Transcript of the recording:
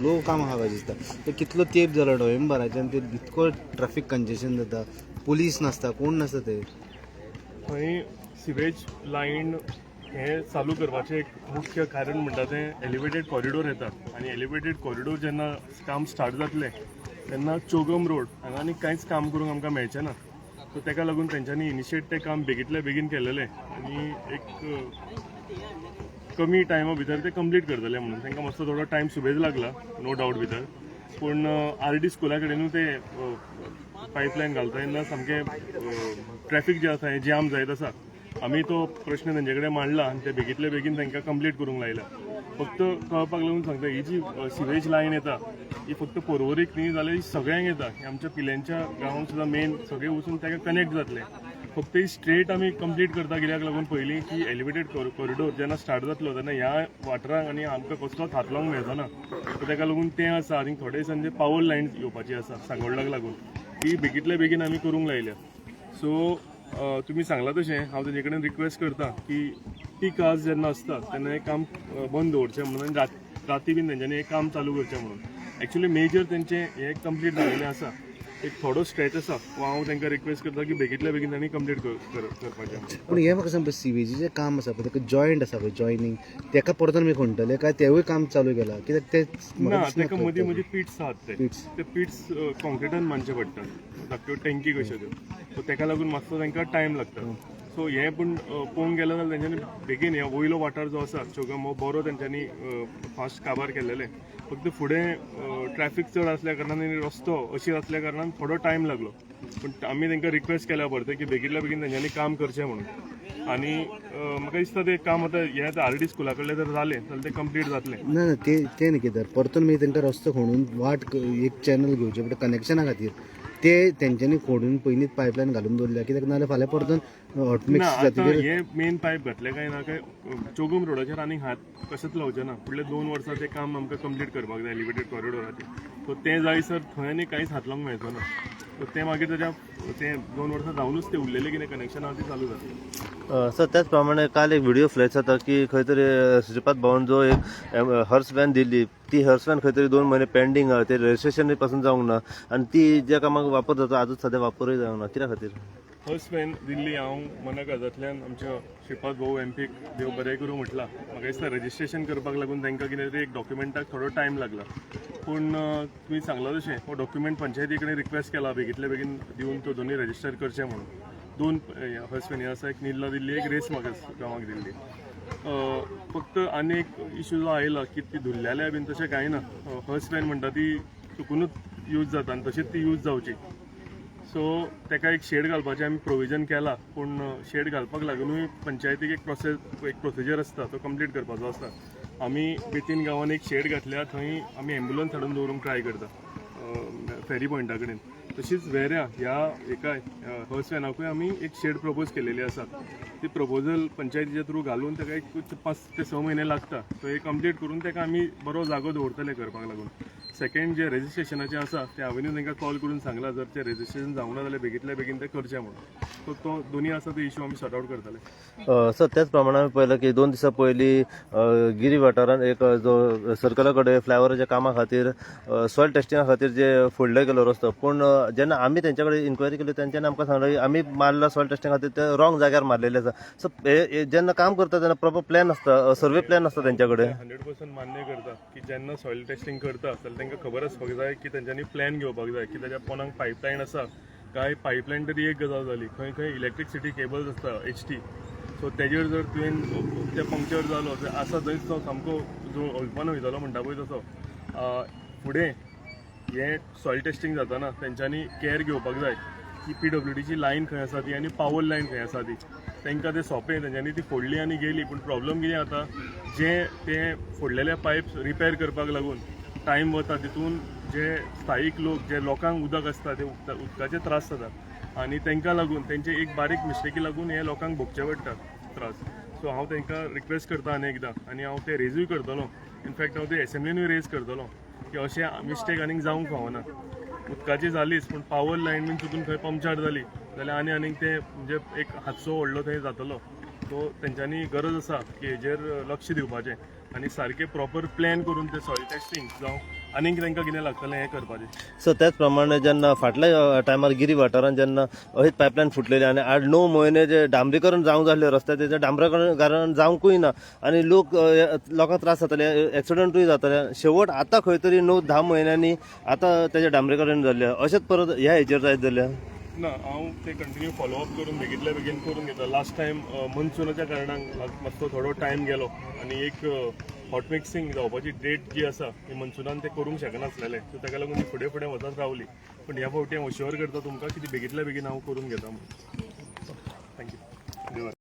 लो काम आहा काय दिसता. ते कितलो तेंप जालो नोव्हेंबराच्यान ते इतको ट्राफीक कंजेशन जाता, पुलीस नासता, कोण नासता ते. थंय सिवेज लायन हें चालू करपाचें एक मुख्य कारण म्हणटा तें एलिवेटेड कॉरिडोर येता आनी एलिवेटेड कॉरिडोर जेन्ना काम स्टार्ट जातलें तेन्ना चोगम रोड हांगा आनी कांयच काम करूंक आमकां मेळचें ना. सो तेका लागून तेंच्यांनी इनिशिएट तें काम बेगींतल्या बेगीन केलेलें आनी एक कमी टायमा भितर ते कंप्लीट करतले म्हणून तांकां मातसो थोडो टायम सुबेज लागला, नो डावट भितर. पूण आर डी स्कुला कडेनूय ते पायपलायन घालता तेन्ना सामकें ट्रॅफीक जें आसा हें जाम जायत आसा. आमी तो प्रश्न तेंचे कडेन मांडला आनी ते बेगींतले बेगीन तांकां कंप्लीट करूंक लायला. फक्त कळपाक लागून सांगता, ही जी सिवेज लायन येता ही फक्त पोरवरीक न्ही जाल्यार ही सगळ्यांक येता. ही आमच्या पिलेंच्या गांवांत सुद्दां मेन सगळे वचून ताका कनेक्ट जातले. फक्त ही स्ट्रेट आमी कंप्लीट करता कित्याक लागून पयलीं की एलिवेटेड कॉरिडोर जेन्ना स्टार्ट जातलो तेन्ना ह्या वाठारांक आनी आमकां कसलोच हात लावंक मेळचो ना. सो ताका लागून तें आसा. आनी थोडे दिसांनी पावर लायन येवपाची आसा सांगोल्डाक लागून, ती बेगींतल्या बेगीन आमी करूंक लायल्या. सो तुमी सांगलां तशें हांव तेजे कडेन रिक्वेस्ट करता की पीक आवर्स जेन्ना आसता तेन्ना हें काम बंद दवरचें म्हणून आनी राती बीन तेंच्यांनी हें काम चालू करचें म्हणून. एक्चुली मेजर तेंचें हें कंप्लीट जालेलें आसा. एक थोडो स्ट्रेच आसा, हो हांव तांकां रिक्वेस्ट करता की बेगींतल्या बेगीन तांणी कंप्लीट करपाचें. पूण हें म्हाका सांग, सिवेजीचें काम आसा पळय, ताका जॉयंट आसा पळय, जॉयनींग तेका परतून आमी खणटले काय तेवूय काम चालू केलां? कित्याक ते म्हाका ना. दिसना. ताका मदीं मदीं पिट्स आहात ते. Pits. ते पिट्स कॉन्क्रिटान बांदचे पडटात, धाकट्यो टँकी कश्यो त्यो. सो ताका लागून मातसो तांकां टायम लागता. सो हें पूण पळोवंक गेलें जाल्यार तेंच्यांनी बेगीन हे वयलो वाठार जो आसा चोगम हो बरो तेंच्यांनी फास्ट काबार केलेले. फक्त फुडें ट्रॅफीक चड आसल्या कारणान आनी रस्तो अशीर आसल्या कारणान थोडो टायम लागलो. पूण आमी तांकां रिक्वेस्ट केल्या परते की बेगीनल्या बेगीन तेंच्यांनी काम करचें म्हणून. आनी म्हाका दिसता तें काम आतां हें आतां आर डी स्कुला कडलें जर जालें जाल्यार तें कंप्लीट जातलें. ना ना, ते ते न्ही कितें, परतून मागीर तांकां रस्तो खणून वाट एक चॅनल घेवचें पडटा कनेक्शना खातीर. ते तेंच्यांनी खोडून पयलींच पायपलायन घालून दवरल्या, कित्याक नाजाल्यार फाल्यां परतून हॉटमिक्स ना, आतां जातकीर. हे मेन पायप घातले काय ना काय चोगम रोडाचेर आनीक हात कशेंच लावचे ना. फुडले 2 वर्सां तें काम आमकां कंप्लीट करपाक जाय एलिवेटेड कॉरिडोराचेर. सो तें जायसर थंय आनी कांयच हात लावंक मेळचो ना. सो तें मागीर ताच्या तें 2 वर्सां जावनूच तें उरलेलें कितें कनेक्शन आहा तें चालू जातलें. सर, त्याच प्रमाणे काल एक व्हिडिओ फ्लॅश जाता की खंय तरी श्रीपाद भाऊन जो एक हर्स व्हॅन दिल्ली, ती हर्स व्हॅन खंय तरी 2 म्हयने पेंडींग आहा. ते रजिस्ट्रेशन पासून जावंक ना आनी ती ज्या कामाक वापर जाता आजूच सद्या वापरूय जावंक ना. कित्या खातीर? फर्स्ट व्हॅन दिल्ली हांव मना काळजांतल्यान आमच्या श्रीपाद भाऊ एमपीक देव बरें करूं म्हटलां. म्हाका दिसता रजिस्ट्रेशन करपाक लागून तांकां कितें तरी एक डॉक्युमेंटाक थोडो टायम लागला. पूण तुमी सांगला तशें हो डॉक्युमेंट पंचायती कडेन रिक्वेस्ट केला बेगींतल्या बेगीन दिवन तो दोनूय रजिस्टर करचें म्हणून. दोन हर्स व्हॅनी आसा, एक निर्ला दिल्ली, एक रेस मागास गांवाक दिल्ली. फक्त आनी एक इशू जो आयला की ती धुल्लेल्या बीन, तशें कांय ना. हर्स व्हॅन म्हणटा ती चुकुनूच यूज जाता आनी तशीच ती यूज जावची. सो ताका एक शेड घालपाचें आमी प्रोविजन केला. पूण शेड घालपाक लागुनूय पंचायतीक एक प्रोसेस, एक प्रोसिजर आसता, तो कंप्लीट करपाचो आसता. आमी बेतीन गांवान एक शेड घातल्या, थंय आमी एम्बुलन्स हाडून दवरूंक ट्राय करता फेरी पॉयंटा कडेन. तशीच वेऱ्या ह्या एका हर्स व्हॅनाकूय आमी एक शेड प्रपोज केलेली आसा. ती प्रपोजल पंचायतीच्या थ्रू घालून ताका एक 5 ते 6 म्हयने लागता. सो हे कंप्लीट करून ताका आमी बरो जागो दवरतले करपाक लागून. सेकंड, जे रजिस्ट्रेशनाचें आसा तें हांवेनूय तांकां कॉल करून सांगलां, जर तें रजिस्ट्रेशन जावंक ना जाल्यार बेगींतल्या बेगीन तें करचें म्हणून. सो तो दोनी आसा ते इशू आमी सॉर्ट आवट करतले. सर, त्याच प्रमाणे आमी पळयलां की 2 दिसां पयलीं गिरी वाठारांत एक जो सर्कला कडेन फ्लायओवराच्या कामा खातीर सॉयल टेस्टिंगा खातीर जे फोडले गेलो रस्तो, पूण जेन्ना आमी तेंच्या कडेन इन्क्वायरी केली, तेंच्यांनी आमकां सांगलें की आमी मारला सॉयल टेस्टिंग खातीर ते रॉंग जाग्यार मारलेले आसा. सो हे जेन्ना काम करता तेन्ना प्रॉपर प्लॅन आसता, सर्वे प्लॅन आसता तेंच्या कडेन. 100% मान्य करता की जेन्ना सॉयल टेस्टिंग करता जाल्यार तांकां खबर आसपाक जाय की तेंच्यांनी प्लॅन घेवपाक जाय की ताच्या पोनाक पायपलायन आसा काय. पायपलायन तरी एक गजाल जाली, खंय खंय इलेक्ट्रिसिटी केबल्स आसता एचटी. सो तेजेर जर तुवें ते पंक्चर जालो जाल्यार आसा थंयच तो सामको जो ओलपान वयतलो म्हणटा पळय तसो. फुडें हें सॉयल टेस्टिंग जाताना तेंच्यांनी केअर घेवपाक जाय की पीडब्ल्यूडीची लायन खंय आसा ती आनी पावर लायन खंय आसा ती. तांकां तें सोंपें, तेंच्यांनी ती फोडली आनी गेली. पूण प्रॉब्लम कितें जाता, जे ते फोडलेले पायप रिपेर करपाक लागून टायम वता, तितून जे स्थायीक लोक, जे लोकांक उदक आसता, ते उदकाचे त्रास जातात आनी तांकां लागून तेंचे एक बारीक मिस्टेकी लागून हे लोकांक भोगचे पडटा त्रास. सो हांव तांकां रिक्वेस्ट करता आनी एकदां आनी हांव ते रेजूय करतलो, इनफॅक्ट हांव ते एसेंब्लीनूय रेज करतलो की अशें मिस्टेक आनीक जावंक फावना. उदकाची जालीच, पूण पावर लायन बीन चुकून खंय पंक्चर जाली जाल्यार आनी आनीक ते म्हणजे एक हादसो व्हडलो थंय जातलो. सो तेंच्यांनी गरज आसा की हेजेर लक्ष दिवपाचें आनी सारकें प्रॉपर प्लॅन करून ते सॉयल टेस्टिंग जावं. आनीक तांकां कितें लागतलें हें करपाचें. सो त्याच प्रमाणे जेन्ना फाटल्या टायमार गिरी वाठारांत जेन्ना अशीच पायपलायन फुटलेली आनी 8-9 म्हयने जे डांबरीकरण जावंक जाय आसलें रस्त्याचें, तें डांबरीकरण जावंकूय ना आनी लोकांक त्रास जाताले, एक्सिडंटूय जाताले. शेवट आतां खंय तरी 9-10 म्हयन्यांनी आतां तेजें डांबरीकरण जाल्लें. अशेंच परत ह्या हेजेर जायत जाल्यार? ना, हांव ते कंटिन्यू फॉलोअप करून बेगितल्या बेगीन करून घेता. लास्ट टायम मनसुनाच्या कारणान मातसो थोडो टायम गेलो आनी एक हॉट मिक्सिंग जावपाची डेट जी आसा ती मनसुनान ते करूंक शकनासलेले, सो ताका लागून ती फुडें फुडें वचत रावली. पूण ह्या फावटी हांव शुअर करता तुमकां की ती बेगितल्या बेगीन हांव करून घेता म्हणून. Thank you, देव.